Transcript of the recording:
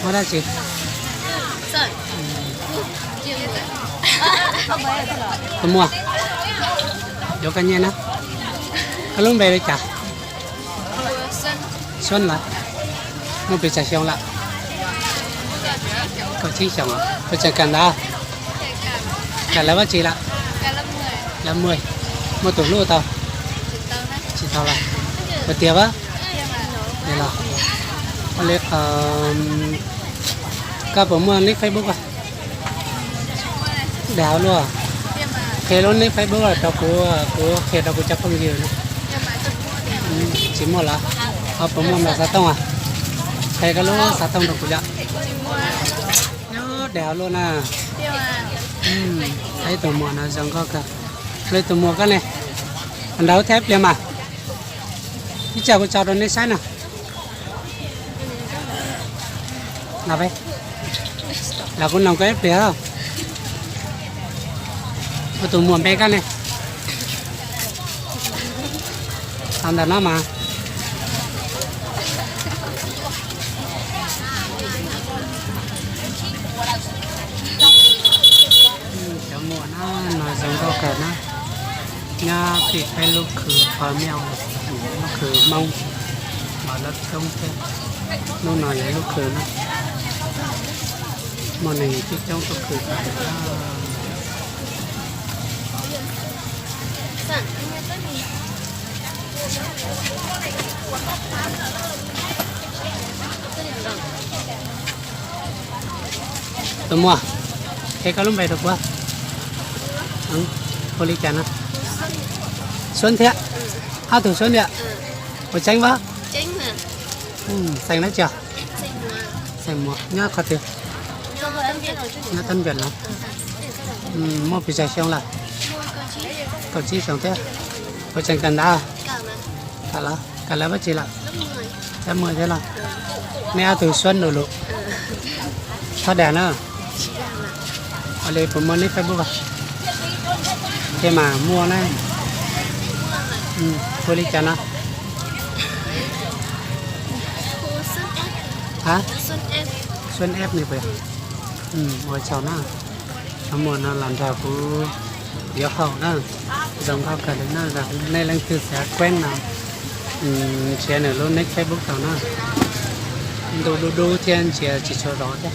Muaj dab tsi? Tus muam, yuav koj nyiaj na. Koj lub npe li cas? Suab lawm. Muaj pes tsawg xyoo lawm? Kaum tsib xyoos. Puas tseem kawm ntawv? Kawm lawv vaj tse lawm? Lawv muaj, muaj tus hlub tau? Tsis tau lawm. Puas tiag a? Li, koj puas muaj nick Facebook? Dag luaj. Qhia lub nick Facebook rau kuv, kuv qhia rau kuv cov phooj ywg na. Tsis muaj lawm. Ho puas muaj ntawm xov tooj? Qhia koj lub xov tooj rau kuv yom. Dag luaj na. Ib tus muam no zoo nkauj kawg. Li tus muam koj ne? Nrawd thiab ib pliag mas. Ib tsam kuv tso rau nej saib na. Los kuv noog koj ib pliag. Ua tus muam npe koj ne? Ntawm no mas. Cov muam no, no zoo nkauj kawg na. Nyob tim peb lub khw pog mej, lub khw Hmoob, mas lawv coob thiab. Lub no yog lub khw na, muaj neeg coob coob tuaj khw tas. Tus muam, qhia koj lub npe rau kuv. Hu li cas no? Suab thiab. Ob tug Suab thiab. Puas tseeb pab? Xeem dab tsi? Xeem Muas, nyob qhov twg? Nyob Tab Npam los? Muaj pes tsawg xyoo lawm? Kaum tsib xyoo thiab. Puas tseem kawm ntawv? Kawm los? Kawm lawv vaj tse lawm? Lab muaj thiab los? Nej ob tug Suab nus lus. Txhob dag na. Ua li puas muaj nick Facebook? Thiaj mas muaj na. Hu li cas no? Ha? Suab F ne puas yog? Ua tsaug na. Cov muam no los nrog kuv yuav haus na. Zoo nkauj kawg li na. Nej leej twg xav kueb no, ntsia nws lub nick Facebook tau na. Ntu dub dub thiab ntsia tsis tshua zoo thiab.